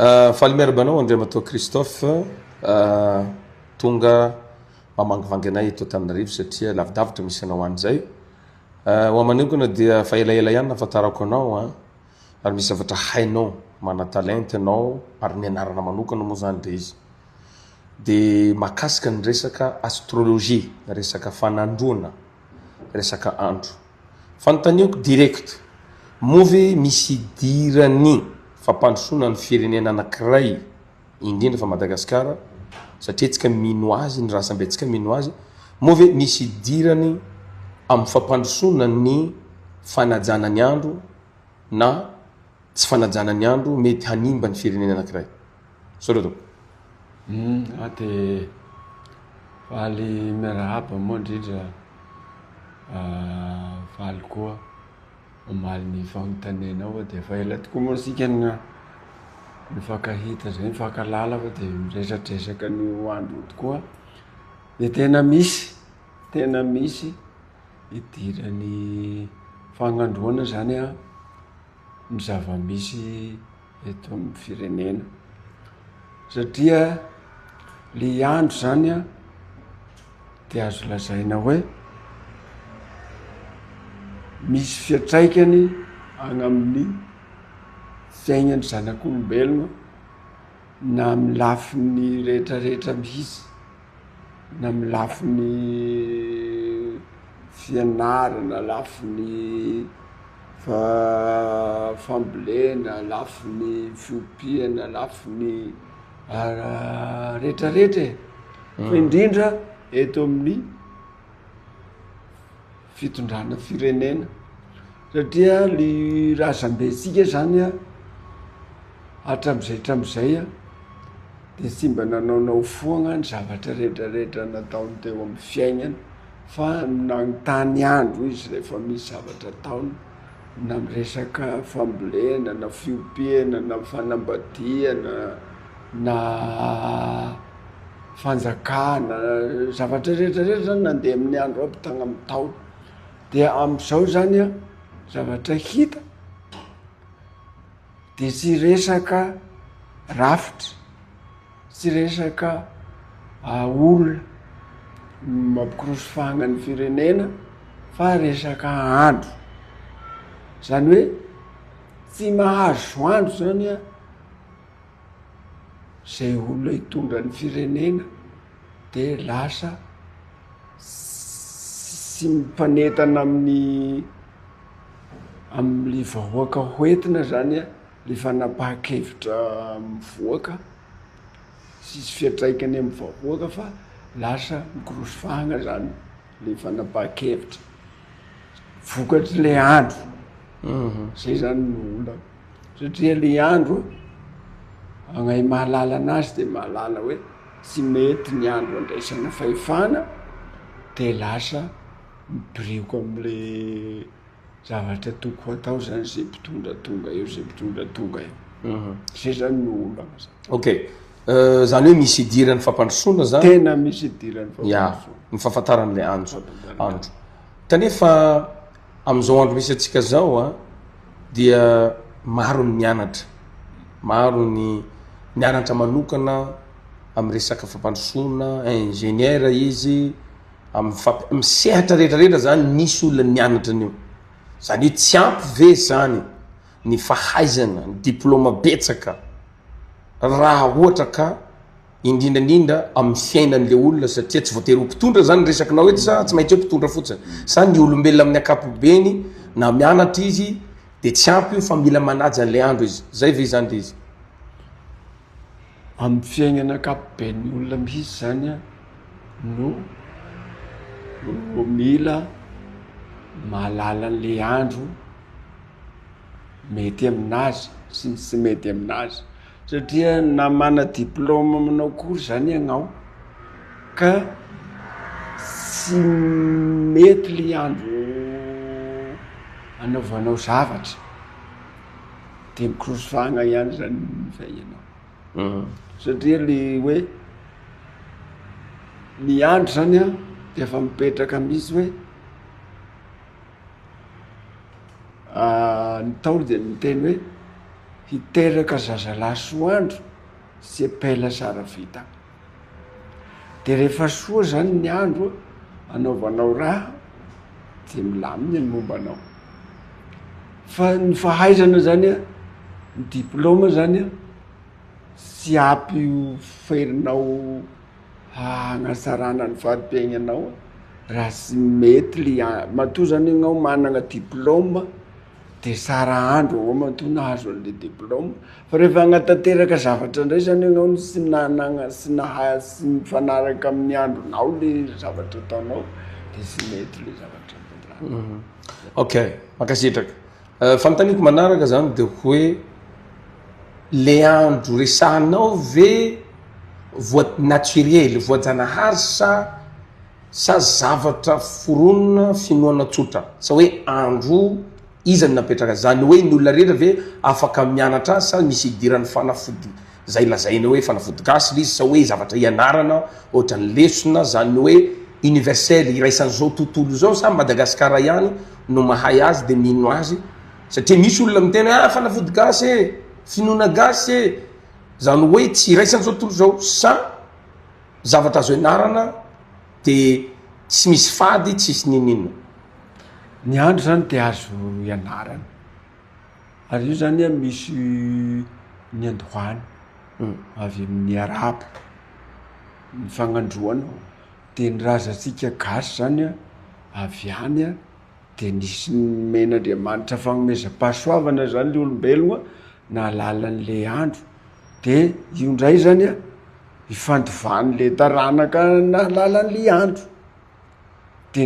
Faly miarahaba anao Andriamatoa Christophe tonga mamangivangy anay eto Antananarivo satria lavidavitra misy anao any zay. Ho ahy manokana dia efa elaela ihany nahafantarako anao an, ary misy zavatra hainao, mana-talenta ianao ary nianarana manokana moa zany le izy. De mahakasika ny resaka astrologie, resaka fanandroana, resaka andro. Fanontaniako direct, moa ve misy idiran'ny fampandrosoana ny firenena anakiray, indrindra fa Madagasikara, satria tsika mino azy, ny razambentsika mino azy, moa ve misy idirany amin'ny fampandrosoana ny fanajana ny andro na tsy fanajana ny andro mety hanimba ny firenena anakiray? Misaotra tompoko. Humm ah de faly miarahaba moa indrindra faly koa mamaly ny fanontanianao fa de efa ela tokoa moa isika no nifankahita zay nifankalala fa de miresadresaka an'io andro io tokoa de tena misy tena misy idiran'ny fagnandroana zany an ny zava-misy eto amin'ny firenena satria le andro zany an de azo lazaina hoe misy fiantraikany any amin'ny fiainan'ny zanak'olombelona na amy lafiny rehetrarehetra mihitsy na amy lafiny fianarana, lafiny Fa fambolena, lafiny fiompiana, lafiny retraretra e, fa indrindra eto amin'ny fitondrana firenena satria ny razambentsika zany a hatram'izay hatram'izay a de tsy mba nanaonao foagna ny zavatra retraretra nataony teo amy fiaignany. Fa nanontany andro izy rehefa misy zavatra ataony, na miresaka fambolena na fiompiana na fanambadiana na fanjakana, zavatra rehetra rehetra zany nandeha amin'ny andro aby tagny amy Ntaolo, de am'zao zany an zavatra hita de tsy resaka rafitra. Tsy resaka olona mampikorosy fahana ny firenena fa resaka andro, zany hoe tsy mahazo andro zany an zay olona hitondra ny firenena de lasa tsy mifanentana amin'ny am'le vahoaka hoentina zany an. Le fanapahan-kevitra mivoaka, tsisy fiantraikany amy vahoaka fa lasa mikorosy fahana zany le fanapahan-kevitra vokatry le andro, zay zany no olana satria le andro agnay mahalala anazy de mahalala hoe tsy mety ny andro andraisana fahefana de lasa mibirioka amle Zavatra toko ho atao zany zay mpitondra tonga eo zay mpitondra tonga eo. Mhm. Zay zany no olana zany. Ok. Euh, zany hoe misy idiran'ny fampandrosoana zany. Tena misy idiran'ny fampandrosoana. Ya, ny fahafantaran'ilay andro. Andro. Kanefa amin'izao andro misy antsika zao a dia maro ny mianatra. Maro ny mianatra manokana amin'ny resaka fampandrosoana, ingénieur izy, Amin'ny fampi- amin'ny sehatra rehetra rehetra zany misy olona nianatra an'io. Zany hoe tsy ampy ve zany ny fahaizana, ny diplôma betsaka raha ohatra ka indrindra indrindra amin'ny fiainan'le olona satria tsy voatery ho mpitondra zany ny resakinao eto sa tsy maintsy hoe mpitondra fotsiny sa ny olombelona amin'ny ankapobeny na mianatra izy de tsy ampy io fa mila manaja an'le andro izy. Zay ve izany le izy? Amin'ny fiainana ankapoben'ny olona mihitsy zany an no mila mahalala an'le andro mety aminazy sy ny tsy mety aminazy satria na mana diplôma manao akory zany ianao ka tsy mety le andro anaovanao zavatra de mikorosofagna ihany zany ny fiainanao satria le hoe ny andro zany an de efa mipetraka mihitsy hoe ny Ntaolo de niteny hoe. hiteraka zazalahy soa andro sy epela sara vita. De rehefa soa zany ny andro anaovanao raha de milamina ny momba anao. Fa ny fahaizana zany an, ny diplôma zany an, tsy ampy ho ferinao hagnatsarana ny fari-piaignanao raha tsy mety le a- matoa zany ianao managna diplôma de tsara andro avao matoa nahazo an'le diplôma, fa rehefa hagnatanteraka zavatra ndray zany ianao no tsy nanagna tsy nahay tsy mifanaraka amin'ny andronao le zavatra ataonao de tsy mety le zavatra ataonao. Ok, mankasitraka. Fanontaniako manaraka zany de hoe le andro resahanao ve voa- naturel, voajanahary sa sa zavatra foronina finoana tsotra? Sa hoe andro iza no napetraka azy? Zany hoe ny olona rehetra ve afaka mianatra azy sa misy idiran'ny fanafody zay lazaina hoe fanafody gasy le izy sa hoe zavatra ianarana ohatran'ny lesona zany hoe universel iraisan'izao tontolo izao sa Madagascar ihany no mahay azy de mino azy satria misy olona miteny hoe ah fanafody gasy e, finoana gasy e, zany hoe tsy iraisan'izao tontolo izao sa zavatra azo ianarana de tsy misy fady tsisy n'inon'inona. Ny andro zany de azo ianarana. Ary io zany an misy niandohany avy amin'ny arabo ny fagnandroana de ny razantsika gasy zany an avy any an de nisy nomen'Andriamanitra fagnomezam-pahasoavana zany le olombelogna nahalala an'le andro de io ndray zany an ifandovan'le taranaka nahalala an'le andro. De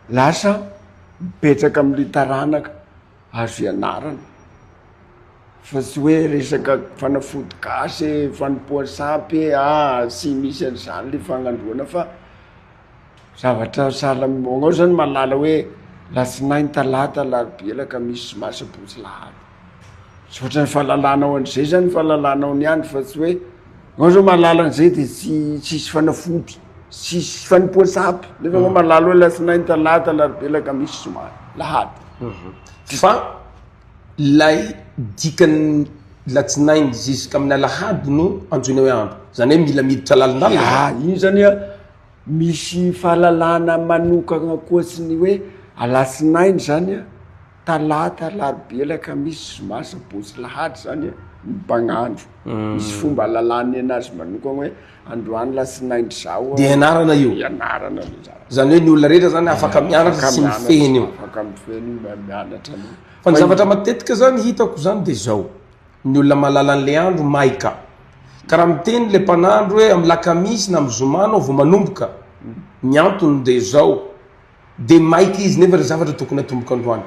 lasa mipetraka am'le taranaka azo ianarana fa tsy hoe resaka fanafody gasy e, fanompoan-sampy e, ah tsy misy an'zany le fagnandroana fa zavatra sahala am- anao zany mahalala hoe latsinainy, talata, alarobia, alakamisy, zoma, sabotsy, lahady. Tsy ohatran'ny fahalalanao an'izay zany fahalalanao ny andro fa tsy hoe anao zao mahalala an'izay de tsy tsisy fanafody, tsisy fanompoan-tsampy nefa anao mahalala hoe alatsinainy, talata, alarobia, alakamisy, zoma, lahady. Fa ilay dikan'ny latsinainy ziskamin'ny alahady no antsoina hoe andro, zany hoe mila miditra lalindalina Ya, iny zany a misy fahalalana manokana ankoatsy ny hoe alatsinainy zany a. Talata, alarobia, alakamisy, zoma, sabotsy, lahady zany ny mpagnandro. Misy fomba ahalalany anazy manokana hoe androany latsinainy zao. Dia ianarana io? Ianarana aloha zany. Zany hoe ny olona rehetra zany afaka mianatra sy mifehy an'io. Afaka mifehy an'io, mianatra an'io. Fa ny zavatra matetika zany hitako zany de zao, ny olona mahalala an'le andro maika. Ka raha miteny le mpanandro hoe amin'ny lakamisy na amin'ny zoma anao vao manomboka, ny antony de zao. De maika izy nefa le zavatra tokony atomboka androany.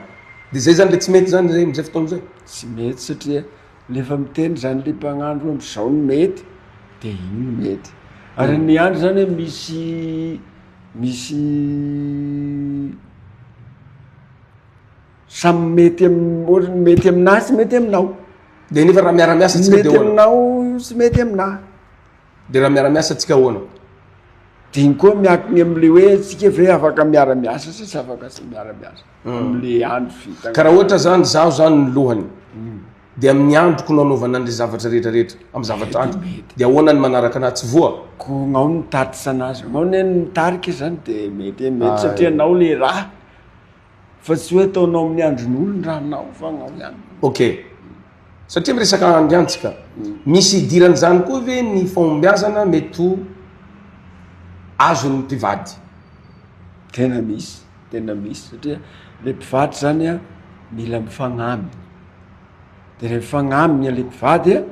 De zay zany le tsy mety zany zay amizay fotoana zay. Tsy mety satria lefa miteny zany le mpagnandro hoe amizao no mety de iny no mety. Ary ny andro zany hoe misy misy samy mety am- ohatra ny mety aminahy tsy mety aminao. De nefa raha miara-miasa Ny tsika de mety ahoana? aminao tsy mety aminahy. De raha miara-miasa tsika ahoana? De iny koa miankina am'le hoe tsika ve afaka miara-miasa sa tsy afaka tsy miara-miasa am'le andro vita. Ka raha ohatra zany zaho zany ny lohany de amin'ny androko no anaovana an'le zavatra rehetra rehetra amy zavatra andro de ahoana ny manaraka anahy tsy voa? Ko gnao no mitatitra anazy, gnao ne no mitarika zany de mety e, mety satria anao le raha. Fa tsy hoe ataonao amin'ny andron'olo ny rahanao fa anao ihany. Ok. Satria miresaka andro ihany tsika. Misy idiran'izany koa ve ny fahombiazana mety ho azon'ny mpivady? Tena misy, tena misy satria le mpivady zany a mila mifagnaminy. De rehefa mifagnaminy le mpivady a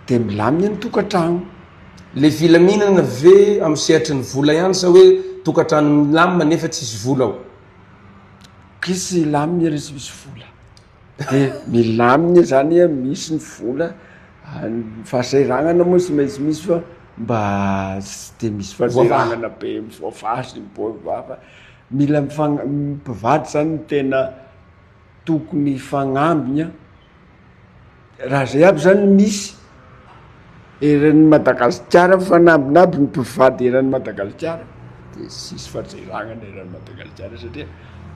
De milamina ny tokantrano. Le filaminana ve amin'ny sehatry ny vola ihany sa hoe tokantrano milamina nefa tsisy vola ao? K'isy hilamina re tsy misy vola. De milamina zany a, misy ny vola, ny fahasahiranana moa tsy maintsy misy fa mba tsy de misy fahasahiranana be voavaha sy voavaha fa mila mifagna- mpivady zany no tena tokony hifagnambiny a. Raha zay aby zany no misy eran'i Madagasikara, mifanambina aby ny mpivady eran'i Madagasikara de tsisy fahasahiranana eran'i Madagasikara satria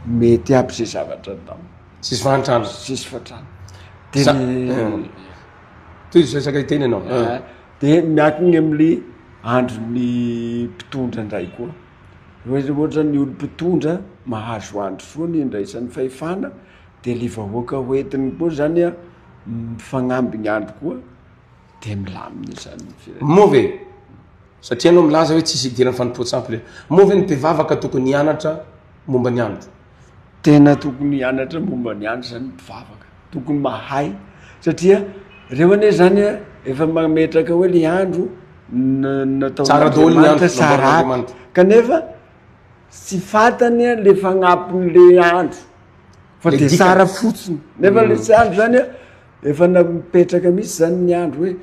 mety aby zay zavatra atao. Tsisy fahantrana. Tsisy fahantrana. De Sa- Tohizo resaka hiteny ianao. Eh, de miankina am'le andron'ny mpitondra indray koa. Hoe ohatra ny olo mpitondra mahazo andro soa ny indraisan'ny fahefana de le vahoaka hoentiny koa zany a mifagnamby ny andro koa de milamina zany ny firenena. Moa ve, satria ianao milaza hoe tsisy idiran'ny fanompoan-tsampy le, moa ve ny mpivavaka tokony hianatra momba ny andro? Tena tokony hianatra momba ny andro zany ny mpivavaka, tokony mahay satria reo anie zany a efa mametraka hoe le andro Tsara daholo ny andro nataon'Andriamanitra tsara aby namboarin'Andriamanitra. kanefa tsy fantany a le fagnampin'le andro fa Le de dikany. tsara fotsiny nefa le tsy andro zany a efa napetraka mihitsy zany ny andro hoe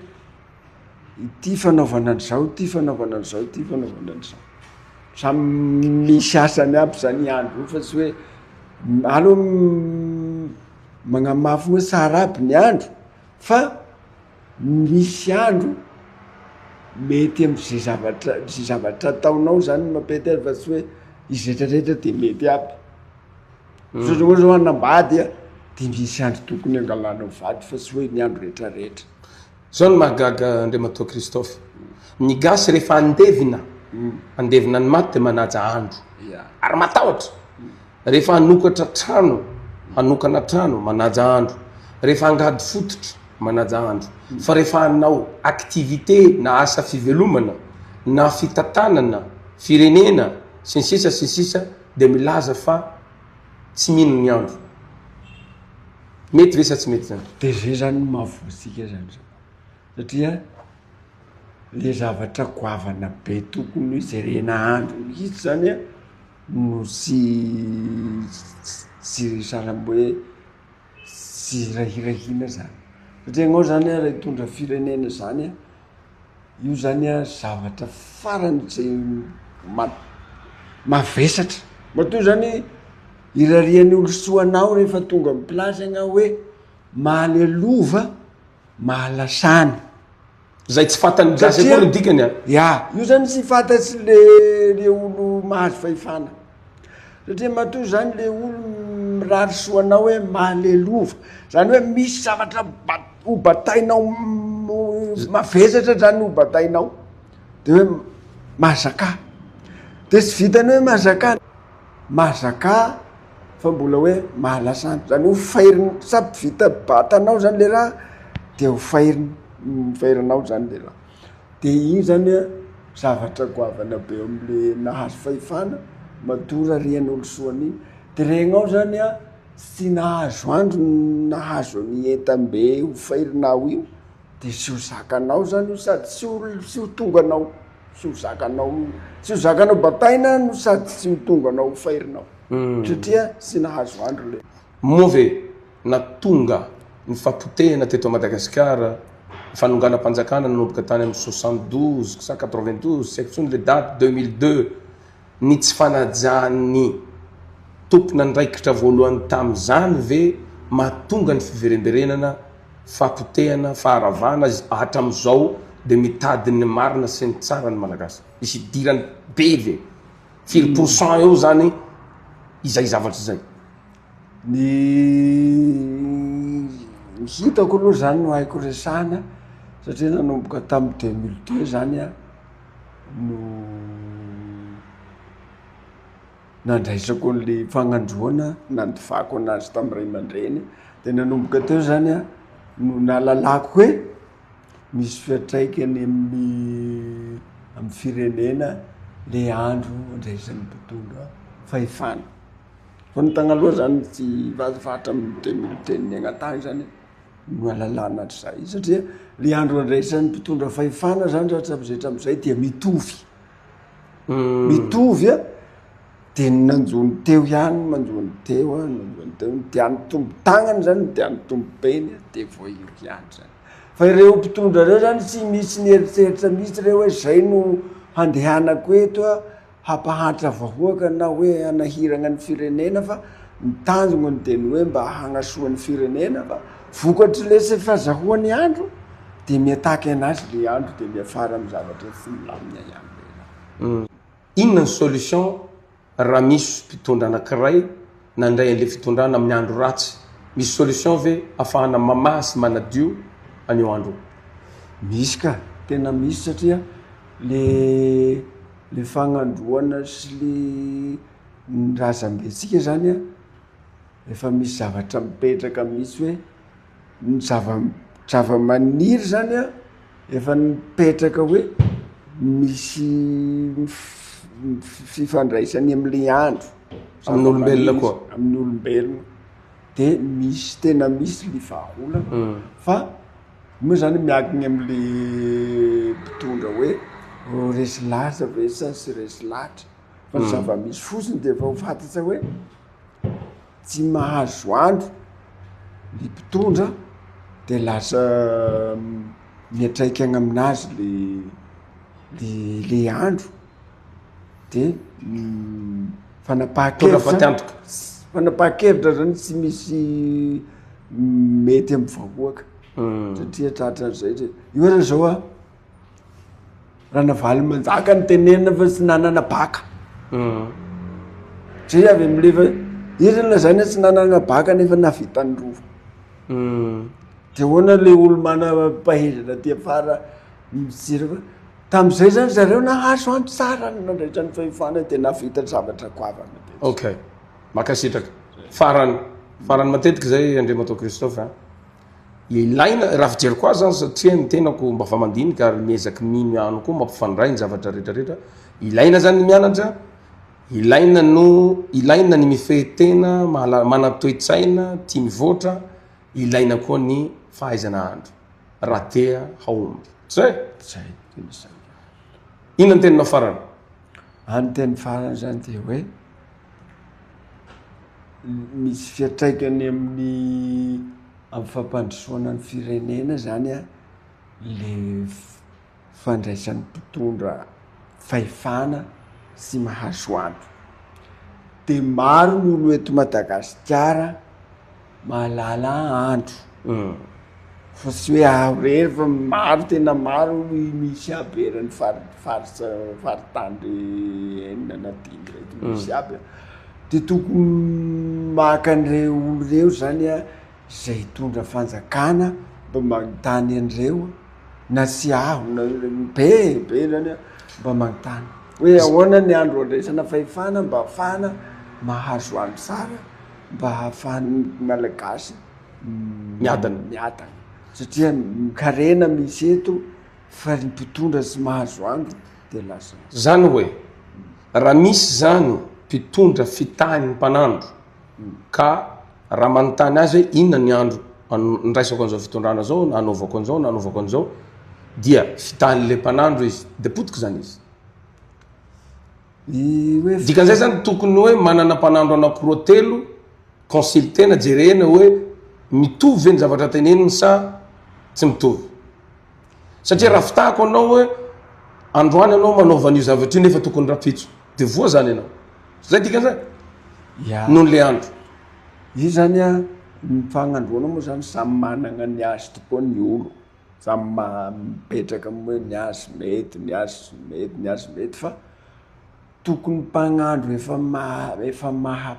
ity fanaovana an'izao, ity fanaovana an'izao, ity fanaovana an'izao. Samy misy asany aby zany andro io fa tsy hoe aleo magnamafy hoe tsara aby ny andro fa misy andro mety am'zay zavatra zay zavatra ataonao zany no mampety azy fa tsy hoe izy retraretra de mety aby. Ohatra hoe zao hanambady a de misy andro tokony angalanao vady fa tsy hoe ny andro retraretra. Zao no mahagaga Andriamatoa Christophe, ny gasy rehefa andevina, andevina ny maty dia manaja andro, ary matahotra, rehefa hanokatra trano, hanokana trano, manaja andro, rehefa hangady fototra, manaja andro, fa rehefa hanao activité na asa fivelomana, na fitantanana firenena, sy ny sisa sy ny sisa dia milaza fa tsy mino ny andro. Mety ve sa tsy mety zany? De zay zany no mahavoa antsika zany zao satria le zavatra goavana be tokony ho jerena andro mihitsy zany a no tsy tsy sahala amy hoe tsy hirahirahina zany satria anao zany a raha hitondra firenena zany a Io zany a zavatra farany zay ma- mavesatra, matoa zany irarian'ny olo soa anao rehefa tonga amy place anao hoe mahalelova mahalasana. Zay tsy fatan'ny gasy akory ny dikany a. Ya, io zany tsy fantatry le le olo mahazo fahefana. Satria matoa zany le olo mirary soa anao hoe mahalelova, zany hoe misy zavatra ba- ho batainao mavesatra zany ho batainao, de hoe mahazakà, de tsy vitan'ny hoe mahazakà, mahazakà fa mbola hoe mahalasana, zany hoe ho fairiny sady vita batanao zany le raha de ho fairiny, fairinao zany le raha. De iny zany a zavatra goavana be eo am'le nahazo fahefana, matoa rarian'olo soa an'iny, de regnao zany a tsy nahazo andro nahazo ny entam-be ho fairinao io, de tsy ho zakanao zany io sady tsy ho tsy ho tonganao, tsy ho zakanao, tsy ho zakanao bataina no sady tsy ho tonganao ho fairinao satria tsy nahazo andro le. Moa ve na tonga ny fahapotehana teto Madagasikara, ny fanonganam-panjakana nanomboka tany amin'ny 72 sa 92, tsy haiko intsony le daty, 2002, ny tsy fanajan'ny tompon'andraikitra voalohany tamin'izany ve mahatonga ny fiverimberenana, fahapotehana, faharavana hatramin'izao dia mitady ny marina sy ny tsara ny Malagasy? Misy idirany be ve? Firy pourcent eo zany izay zavatra izay? Ny hitako aloha zany no haiko resahana satria nanomboka tamy 2002 zany a no nandraisako an'le fagnandroana nandovako anazy tamy ray aman-dreny de nanomboka teo zany a no nahalalako hoe misy fiantraikany amin'ny amy firenena le andro andraisan'ny mpitondra fahefana. Fa ny tagny aloha zany tsy fa hatramin'ny 2002 niaigna tagny zany no ahalalana an'izay satria le andro andraisan'ny mpitondra fahefana zany raha hatram'izay hatram'izay dia mitovy, mitovy a, de ny nanjo ny teo ihany ny manjo ny teo a, ny nanjo ny teo, ny dian'ny tombo-tagnany zany ny dian'ny tombo-beny a de voahiriko ihany zany. Fa ireo mpitondra reo zany tsy misy nieritreritra mihitsy reo hoe zay no handehanako eto a, hampahantra vahoaka na hoe hanahiragna ny firenena fa ny tanjogny de ny hoe mba hagnasoa ny firenena fa vokatry le tsy fazahoany andro de mi-attaque anazy le andro de miafara amy zavatra tsy milamina ihany le raha. Inona ny solution raha misy mpitondra anakiray nandray anle fitondrana amin'ny andro ratsy? Misy solution ve afahana mamaha sy manadio an'io andro io? Misy ka, tena misy satria le le fagnandroana sy le ny razambentsika zany an, efa misy zavatra mipetraka mihitsy hoe ny zava- zava-maniry zany an efa nipetraka hoe misy fifandraisany am'le andro. Amin'ny olombelona koa. Amin'ny olombelona de misy tena misy le vahaolana fa moa zany miankina am'le mpitondra hoe resy lahatra ve sa tsy resy lahatra fa ny zava-misy fotsiny de efa ho fantatra hoe tsy mahazo andro ny mpitondra de lasa miantraika any aminazy le le le andro de fanapahan-kevitra fanapahan-kevitra zany tsy misy mety amy vahoaka satria tratran'izay zay io ary zao a Ranavalomanjaka no tenenina fa tsy nanana baka. Zay avy amle fa izy no lazaina tsy nanana baka nefa nahavita ny rova. De ahoana le olo manam-pahaizana aty afara mijery fa tam'zay zany zareo nahazo andro tsara nandraitra ny fahefana de nahavita zavatra goavana be. Ok, mankasitraka. Farany, farany matetika zay Andriamatoa Christophe a. Ilaina, raha fijeriko azy zany satria ny tenako mba fa mandinika ary miezaky mino ihany koa mampifandray ny zavatra rehetra rehetra, ilaina zany ny mianatra, ilaina no, ilaina ny mifehy tena, mahalala, manan-toe-tsaina, tia mivoatra, ilaina koa ny fahaizana ahandro raha te hahomby. Zay? Zay, tena zay. Inona ny teninao farany? Ah, ny teny farany zany de hoe Misy fiantraikany amin'ny amin'ny fampandrosoana ny firenena zany a le fandraisan'ny mpitondra fahefana sy mahazo andro. De maro ny olo eto Madagasikara mahalala andro fa tsy hoe aho rery fa maro tena maro misy aby eran'ny fari- faritra faritany re enina na dimy reto misy aby a, de tokony maka an'ireo olo reo zany a zay hitondra fanjakana mba manontany an'ireo na tsy aho na be be zany a mba manontany hoe ahoana ny andro andraisana fahefana mba ahafahana mahazo andro tsara. mba hahafahan'ny Malagasy miadana miadana satria ny karena misy eto fa ny mpitondra tsy mahazo andro de lasa. Zany hoe raha misy zany mpitondra fitahin'ny mpanandro ka raha manontany azy hoe inona ny andro andraisako an'izao fitondrana zao na anaovako an'izao na anaovako an'izao dia fitahin'le mpanandro izy de potika zany izy. Dikan'izay zany tokony hoe manana mpanandro anakiroa telo consultena jerena hoe mitovy ve ny zavatra teneniny sa tsy mitovy. Satria raha fitahako anao hoe androany ianao manaova an'io zavatra io nefa tokony rapitso de voa zany ianao. Zay dikan'izay? Ya. Noho le andro. Io zany a, ny fagnandroana moa zany samy managna ny azy tokoa ny olo. Samy mipetraka am hoe ny azy mety, ny azy tsy mety, ny azy mety fa tokony mpagnandro efa maha efa maha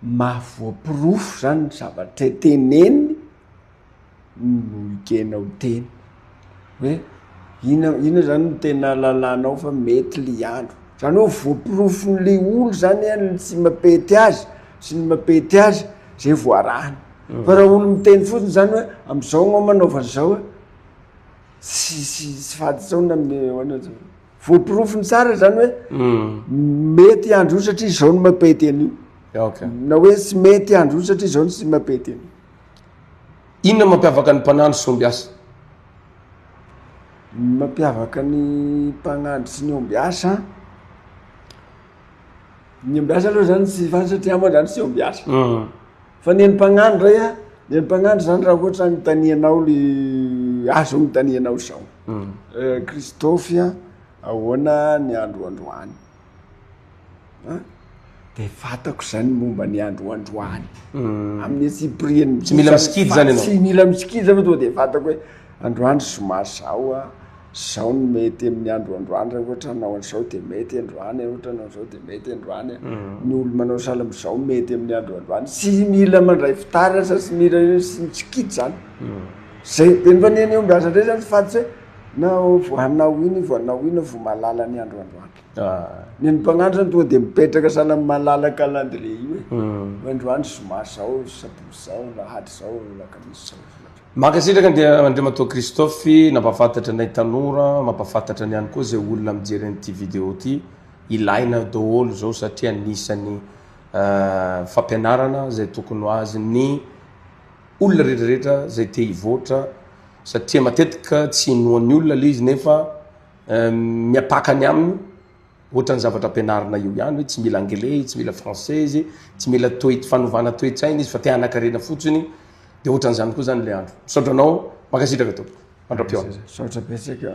mahavoaporofo zany ny zavatra teneniny no ekenao teny hoe ina ina zany no tena ahalalànao fa mety le andro, zany hoe voaporofon'le olo zany an ny tsy mampety azy sy ny mampety azy zay vao arahana. Fa raha olo miteny fotsiny zany hoe am'zao anao manaova an'zao a, tsy tsy tsy fahadisoana amin'ny ahoana zany, voaporofony tsara zany hoe mety andro io satria zao no mampety an'io, Ok. na hoe tsy mety andro io satria zao no tsy mampety an'io. Inona no mampiavaka ny mpanandro sy ombiasa? Ny mampiavaka ny mpagnandro sy ny ombiasa, Ny ombiasa aloha zany tsy fantatra satria moa zany tsy ombiasa. Fa ny an'ny mpagnano ndray a, ny an'ny mpagnano zany raha ohatra anontanianao le azo anontanianao zao. Christophe a, ahoana ny andro androany? An, de fantako zany momba ny andro androany. Amin'ny antsipiriany Tsy mila misikidy zany ianao. Tsy mila misikidy zany fa tonga de fantako hoe androany zoma zao a. zao no mety amin'ny andro androany raha ohatra hanao an'izao de mety androany, ohatra hanao an'izao de mety androany, ny olo manao sahala amin'izao mety amin'ny andro androany, tsy mila mandray fitaratra, tsy mila sy mitsikidy zany. Zay, de nefa ny eny ombiasa ndray zany tsy fantatry hoe na vao hanao ino vao hanao ino vao mahalala ny andro androany. Ny an'ny mpagnano zany tonga de mipetraka sahala amin'ny mahalala calendrier io e. Hoe androany zoma zao, sabotsy zao, lahady zao, lakamisy zao. Mankasitraka an'i Andriamatoa Christophe nampahafantatra anay tanora, mampahafantatra ny ihany koa izay olona mijery an'ity vidéo ity, ilaina daholo izao satria anisan'ny fampianarana izay tokony ho azon'ny olona rehetra rehetra izay te hivoatra satria matetika tsy inoan'ny olona ilay izy nefa miapaka ny aminy. Ohatran'ny zavatra ampianarina io ihany hoe tsy mila anglais izy, tsy mila français izy, tsy mila toe- fanovana toe-tsaina izy fa te hanan-karena fotsiny, de ohatran'izany koa zany le andro. Misaotra anao, mankasitraka tompoko. Mandra-pihaona. Misaotra betsaka.